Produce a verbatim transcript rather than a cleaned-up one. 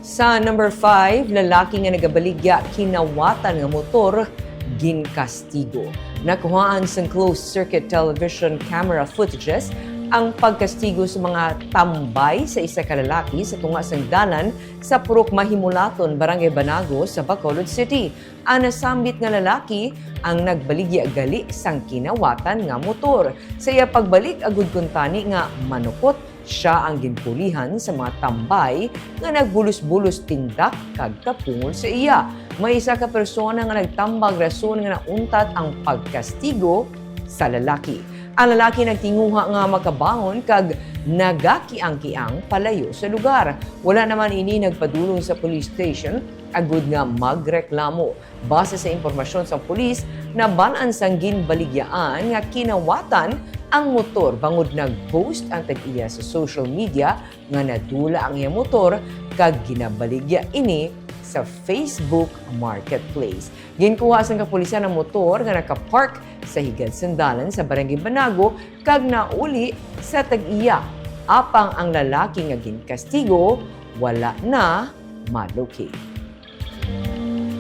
Sa number five, lalaki nga nagabaligya kinawatan nga motor ginkastigo. Nakuhaan sang closed circuit television camera footages ang pagkastigo sa mga tambay sa isa ka lalaki sa tunga sang dalan sa Purok Mahimulaton, Barangay Banago sa Bacolod City. Ang nasambit nga lalaki ang nagbaligya gali sang kinawatan nga motor. Sa iya pagbalik agud kuntani nga manukot, siya ang ginpulihan sa mga tambay nga nagbulos-bulos tindak kag tapungol sa iya. May isa ka persona nga nagtambag rason nga nauntat ang pagkastigo sa lalaki. Ang lalaki nagtinguha nga makabangon kag nagakiang-kiang palayo sa lugar. Wala naman ini nagpadulong sa police station agud nga magreklamo. Base sa impormasyon sang pulis, nabal-an sang ginbaligyaan nga kinawatan ang motor bangod nag-post ang tag-iya sa social media nga nadula ang iya motor kag ginabaligya ini sa Facebook Marketplace. Ginkuha sang kapulisan ang motor nga nakapark sa higad sang dalan sa Barangay Banago kag nauli sa tag-iya, apang ang lalaki nga ginkastigo wala na ma-locate.